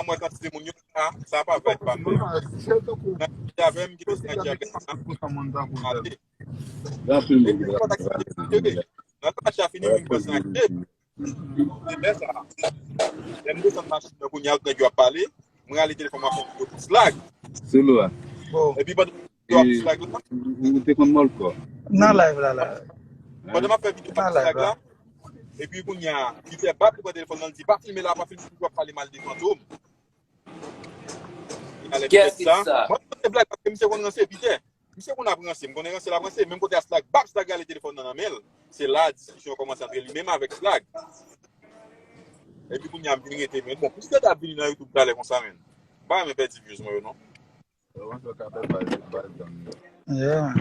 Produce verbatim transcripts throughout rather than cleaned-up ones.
Mwen kantite moun yo la, sa pa vibe pa m. Nan ki avè m ki te santi avè m. Mande. Epi kontak sa te nan mache a fini, m pran sa. Se lè sa. Lè m desann machin nan kounye a, nèg yo ap pale, mwen rale telefòn mwen fè yon videyo pou Slag. Sou lo a. Epi pandan videyo pou Slag la, ou te konn mòl kò. Nan live la la. Pandan m ap fè videyo pou Slag la, epi kounye a, li fè bak, li pran telefòn nan, li di, "Pa filme la, pa filme, w ap pale mal de Fantom." Li ale fè sa. Mwen, se blag, paske misye konn ranse, Pitè. Misye konn ap ranse, m konnen ranse l ap ranse, menm kote a Slag, bap, Slag rale telefòn nan nan men l. Se la diskisyon kòmanse antre li menm avèk Slag. Epi kounye a m vin rete, men bon, piske t ap vini nan YouTube talè konsa, men. M pa renmen pèdi views mwen yo, non. Yeah. M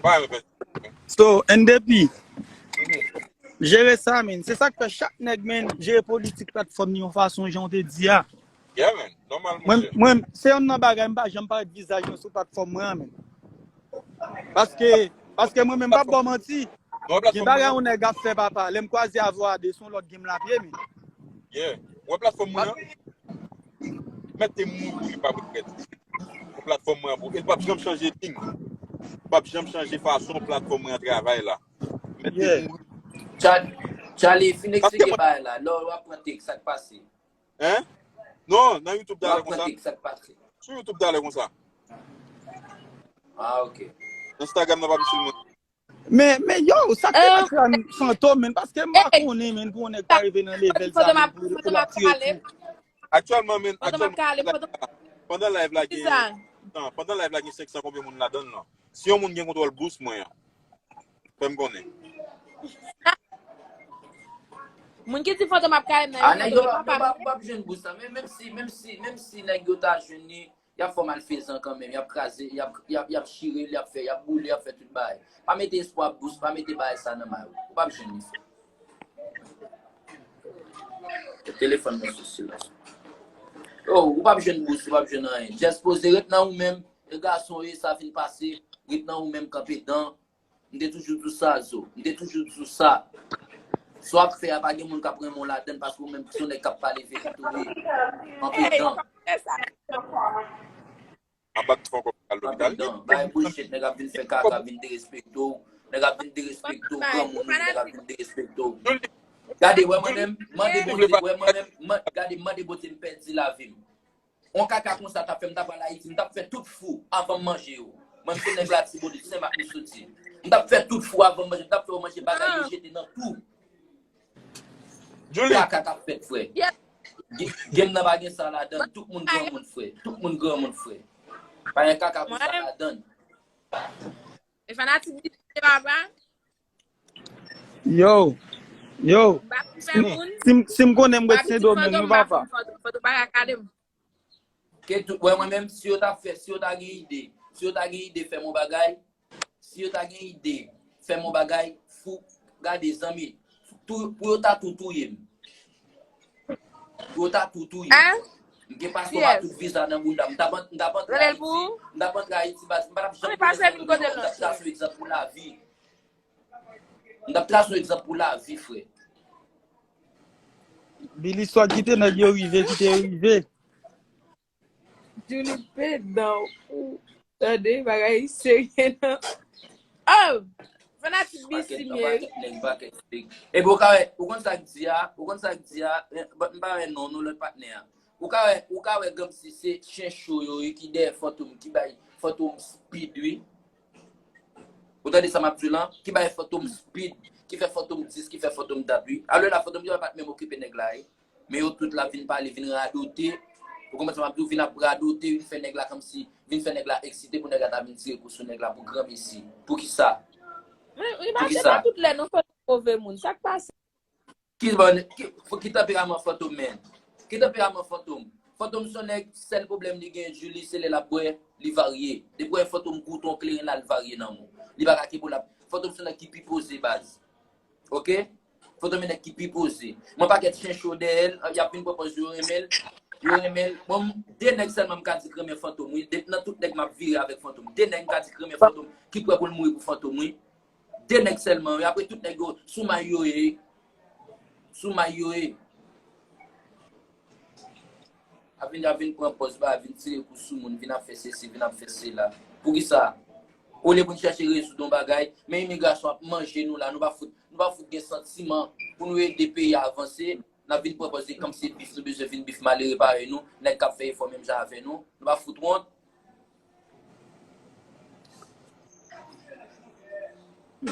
pa renmen pèdi views mwen. So, N D P, jere sa, men. Se sa k fè chak nèg, men, jere politik platfòm li yon fason, jan w te di a. Yeah, man. Nòmal, mwen, monchè. Mwen, se yonn nan bagay, m pa janm parèt vizaj mwen sou platfòm mwen an, men. Paske, paske mwen menm, m p ap ba w manti. Gen bagay yon nèg ap fè, papa. Lè m kwaze avè w a de, se yon lòt game l ap ye, men. Yeah. Ou wè platfòm mwen an? Mèt te mouri, li p ap regrèt. Pou platfòm mwen an, pou, e l p ap janm chanje liy. L p ap janm chanje fason platfòm mwen an travay la. Mèt te mouri. Charlie, fin eksplike bagay la. Lè w ap pran tèks, sa k pase? Hein? Non, nan YouTube talè konsa. Sou YouTube talè konsa. Ah, ok. Instagram nan pa pisil mwen. Men, men yo, sa k te nan kran Fantom, men, paske m pa konnen, men, pou yon nèg ta rive nan level sa, men, pou, pou l ap tire kou. Aktyèlman, men, aktyèlman, pandan live la gen, non, pandan live la gen senk san konbyen moun ladan l lan. Si yon moun gen kontwòl bous mwen an, fè m konnen. Moun ki di Fantom ap kale m nan yo, nèg yo pa, yo pa, pa jwenn bous la, men menm si, menm si, menm si nèg yo ta jwenn li, y ap fè w malfezan kanmenm, y ap kraze, y ap, y ap, y ap chire l, y ap fè, y ap boule, y ap fè tout bagay. Pa mete espwa bous, pa mete bagay sa nan may ou. Ou p ap jwenn li, frè. Telefòn mwen sou silans. Oh, ou p ap jwenn bous, ou p ap jwenn anyen. Just poze, ret nan ou menm. E gason ye, sa fin pase. Ret nan ou menm, kanpe dan. M te toujou di w sa, Zo. M te toujou di w sa. Sa w ap fè a, pa gen moun k ap renmen w ladan l, paske ou menm, se yon nèg k ap pale verite w ye. Kanpe dan. Anba k fè ankò pral lopital. Bay bullshit, nèg ap vin fè kaka, ap vin derespekte w. Nèg ap vin derespekte w, granmoun ou ye, nèg ap vin derespekte w. Gade, wè mwen menm, mande Bondye, wè mwen menm, man-, gade, mande Bondye m pèdi lavi m. On kaka konsa t ap fè, m t ap al Ayiti, m t ap fè tout fou avan m manje yo. Mwen, m se nèg la Tibonit, Senmak m soti. M t ap fè tout fou avan m manje, m t ap fè yo manje bagay yo jete nan tou. Kaka k ap fèt, frè. Ge-, game nan pa gen sa ladan. Tout moun granmoun, frè. Tout moun granmoun, frè. Pa gen kaka konsa ladan. E fanatik Disney, papa. Yo, yo. Si, si m konnen m ret Sendomeng, wi, papa. Ke tout, wè, mwen menm, si yo ta fè, si yo ta gen ide, si yo ta gen ide fè m yon bagay, si yo ta gen ide fè m yon bagay, fou, gade, zanmi, tou, pou yo ta tou touye m. Pou yo ta tou touye m. M gen paspò pa tout viza nan bounda m. M t ap, m t ap antre Ayiti, m t ap antre Ayiti, baz, m pa t ap janm tounen Sendomeng, m t ap trase yon egzanp pou lavi. M t ap trase yon egzanp pou lavi, frè. Billy Swag, kite nèg yo rive, kite yo rive. Julie ped dan ou. Tande, bagay serye nan. Oh! Fanatik B C m ye. Pakèt nèg, pakèt fake. Epi ou ka wè, ou konn sa k di a, ou konn sa k di a, eh, but m pa wè non, non, lòt patnè a. Ou ka wè, ou ka wè Gamsi se chen cho yo ye ki dèyè Fantom, ki bay Fantom speed, wi. Ou tande sa m ap di w lan? Ki bay Fantom speed, ki fè Fantom dis, ki fè Fantom dat, wi. Alò la, Fantom di pa t menm okipe nèg la, wi. Men yo tout la vin pale, vin radote. Ou konprann sa m ap di w? Vin ap radote, vin fè nèg la kòmsi, vin fè nèg la eksite pou nèg la ta vin tire kou sou nèg la pou granmesi. Poukisa? Men, imajine pa tout lè non, Fantom move moun. Sa k pase? Ki bon, ki, ki tanperaman Fantom, men? Ki tanperaman Fantom? Fantom se yon nèg, sèl pwoblèm li gen, Julie, se lè l ap bwè, li varye. Depi w wè Fantom goute yon kleren la, li varye nan men w. Li pa ka kenbe w la. Fantom se yon nèg ki pi poze, baz. Oke? Fantom yon nèg ki pi poze. Mwen pakèt chen cho dèyè l, y ap vin pran pòz yo renmen l. Yo renmen l. Mwen, de nèg sèlman m ka di k renmen Fantom, wi. De, nan tout nèg m ap vire avèk Fantom. De nèg m ka di k renmen Fantom, ki prè pou l mouri pou Fantom, wi. De nèg sèlman, wi. Apre tout nèg yo, sou may yo ye. Sou may yo ye. ap vin, ap vin pran pòz ba, vin tire kou sou moun, vin ap fè sesi, vin ap fè sela. Poukisa? Olye pou n chèche rezoud yon bagay, men imigrasyon ap manje nou la, nou pa fout, nou pa fout gen santiman pou nou ede peyi a avanse, n ap vin pran pòz de kòmsi se bif nou bezwen vin bif malere parèy nou, nèg k ap fè efò menm jan avè nou, nou pa fout wont.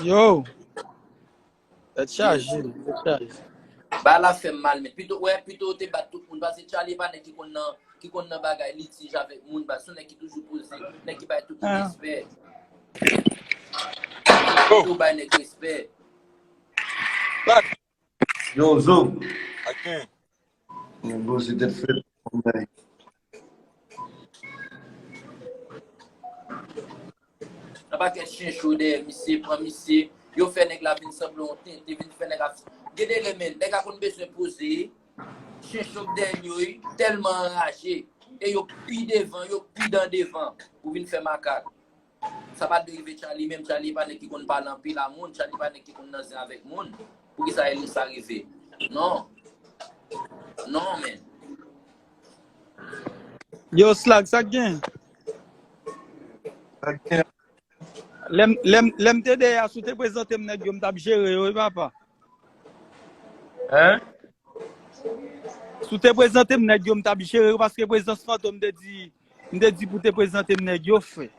Yo, tèt chaje, tèt chaje. Bagay la fè m mal, men pito, wè, pito yo te bat tout moun, paske Charlie pa nèg ki konn nan, ki konn nan bagay litij avèk moun, baz, se yon nèg ki toujou poze, nèg ki bay tout moun respè. Pito bay nèg respè. Yo, Zo. Aken. Mwen poze tèt frè. Nan pakèt chen cho dèyè misye, pran misye. Yo fè nèg la vin sanble yon tenten, vin fè nèg la. Gen de lè, men, nèg la konn bezwen poze. Chen cho k dèyè yo, tèlman anraje. E yo pi devan, yo pi dan devan pou vin fè makak. Sa pa t dwe rive Charlie menm. Charlie pa nèg ki konn pale anpil a moun. Charlie pa nèg ki konn nan zen avèk moun. Poukisa e li sa rive? Non. Non, men. Yo, Slag, sa k gen? Lè m, lè m, lè m te dèyè a, si w te prezante m nèg yo, m t ap jere yo, wi, papa. Hein? Si w te prezante m nèg yo, m t ap jere yo, paske prezans Fantom te di, m te di pou te prezante m nèg yo, frè.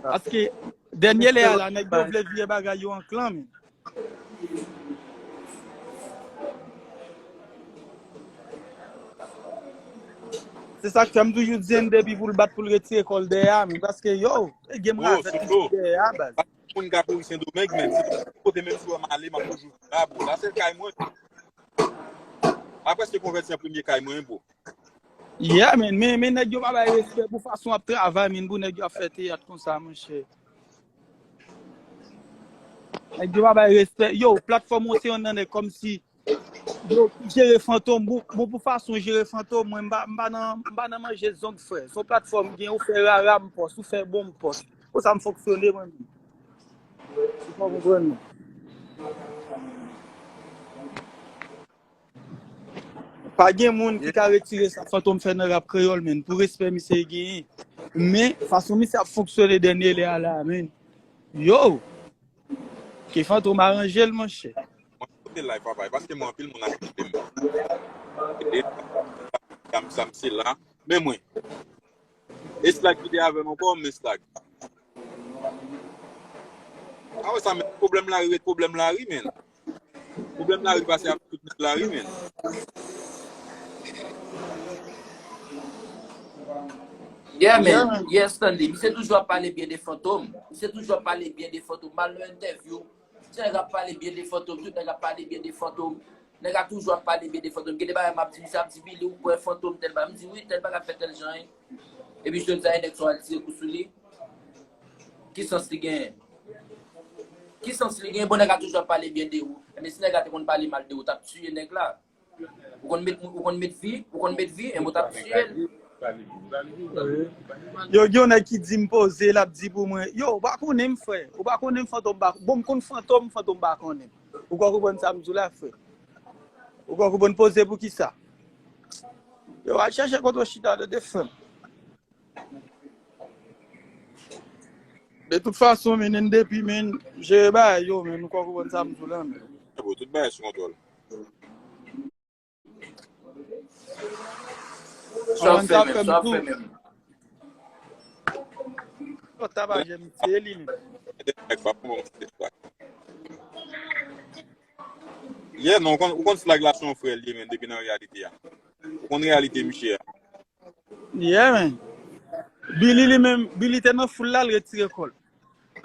Paske dènye lè a la, nèg yo vle vire bagay yo an klan, men. Se sa k fè m toujou di N depi pou l bat pou l retire kò l dèyè a, men paske yo, e gen m ravèt li dèyè a, baz. Moun ka kouri Sendomeng, men se kote menm si w wè m ale, m ap toujou la, bro. La se kay mwen. M prèske konvèti an premye kay mwen, bro. Yeah, men, men, men nèg yo pa bay respè pou fason w ap travay, men pou nèg yo ap fè teyat konsa, monchè. Nèg yo pa bay respè. Yo, platfòm ou se yon nan nèg kòmsi yo jere Fantom. Bon, bon, pou fason jere Fantom, mwen, m pa, m pa nan, m pa nan manje zong, frè. Se yon platfòm gen ou fè rara m pòs, ou fè bon m pòs. Konsa m fonksyone, mwen menm. Ou pa konprann non. Pa gen moun ki ka retire sa Fantom fè nan rap kreyòl, men, pou respè misye genyen. Men, fason misye ap fonksyone dènye lè a la, men. Yo! Ke Fantom aranje l, monchè. Mwen koute live, papa, e paske mwen anpil moun ap kite m. E, sa m se la. Men mwen. E Slag ki te avè m ankò, men Slag. A wè sa, men pwoblèm lari ret pwoblèm lari, men. Pwoblèm lari pase avèk tout nèg lari, men. Yeah, man. Yeah, Stanley. Misye toujou ap pale byen de Fantom. Misye toujou ap pale byen de Fantom. M al nan entèvyou. Ti nèg ap pale byen de Fantom. Tout nèg ap pale byen de Fantom. Nèg la toujou ap pale byen de Fantom. Gen de bagay m ap di, misye ap di, Billy, ou kwè Fantom tèl bagay. M di, wi, tèl bagay ap fè tèl jan, wi. Epi jodi a, nèg sa w al tire kou sou li. Ki sans li genyen? Ki sans li genyen? Bon, nèg la toujou ap pale byen de ou. Ebyen, si nèg la te konn pale mal de ou, w t ap tiye nèg la. Ou konn met, ou konn met vi, ou konn met vi, e ou t ap tiye l. Yo, gen yon nèg ki di m poze, l ap di pou mwen, yo, ou pa konnen m, frè. Ou pa konnen m, Fantom pa. Bon, m konn Fantom, Fantom pa konnen m. Ou ka konprann sa m di w la, frè? Ou ka konprann poze pou kisa? Yo, al chèche kote w chita, tande frè m. De tout fason, men, N depi, men, jere bagay yo, men, ou ka konprann sa m di w la, men. Bro, tout bagay sou kontwòl. Sa w ap fè menm, sa w ap fè menm. Lòt tabaje m, se li menm. Yeah, non, ou konn, ou konn Slag la se yon frè l ye, men, depi nan reyalite a. Ou konn reyalite misye a. Yeah, man. Billy li menm, Billy te nan foul la, l retire kò l.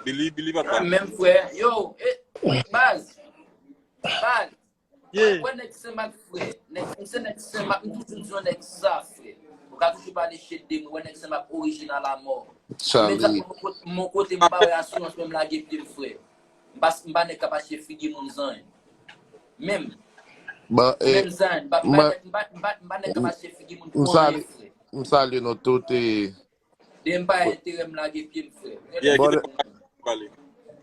Billy, Billy pa t la. Menm frè. Yo, e, baz. Baz. Yeah. Wè nèg Senmak, frè. Nèg, m se nèg Senmak, m toujou di yon nèg sa, frè. Ou ka toujou pale shit de mwen, wè nèg Senmak orijinal a mò. Men sa, Charlie. Mon kote, mon kote, m pa wè asirans menm lage pye m, frè. M pa, m pa nèg k ap achte figi moun zanj. Menm. Ban, e, Menm zanj, m pa, m pa, mwen, m pa, m pa, m pa nèg k ap achte figi moun pou m salye, anyen, frè. M salye nou tout e Demen pa enterè m lage pye m, frè. Yeah, Bon, kite m pale.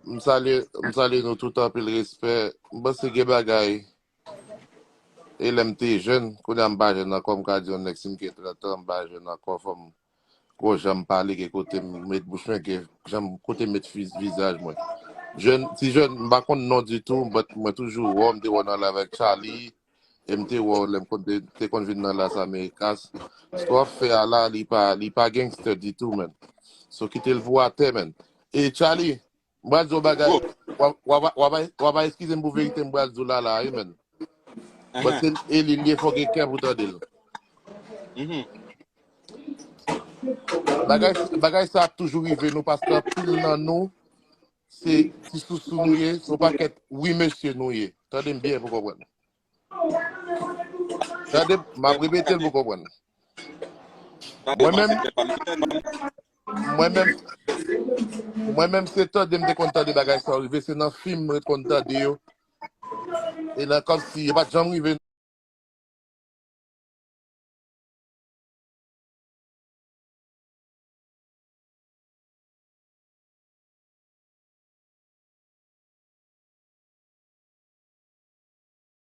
M salye, m salye nou tout, anpil respè. M panse gen bagay. E lè m te jèn, kounye a m pa jèn ankò, m ka di yon nèg si m gen trant an, m pa jèn ankò, fò m gon jan m pale, gen kote m met bouch mwen, gen jan m, kote m met fiz- vizaj mwen. Jèn, ti jèn, m pa konn non ditou, but mwen toujou wè w, m te wè w nan live avèk Charlie, e m te wè w lè m konn te, te konn vin nan Las Americas. Sa w ap fè a la, li pa, li pa gangster ditou, man. So kite l pou atè, man. E Charlie, m pral di w bagay, w a, w a, w a, w a eskize m pou verite m pral di w la la, wi, man. But se e li, li fò gen kè pou tande l. Bagay, bagay sa ap toujou rive nou, paske anpil nan nou, se ti sousou nou ye, se yon pakèt wi mesye nou ye. Tande m byen pou konprann. Tande, m ap repete l pou konprann. Mwen menm, mwen menm, mwen menm se tande m te konn tande bagay sa yo rive, se nan fim mwen te konn tande yo. E nan kòmsi yo pa t janm rive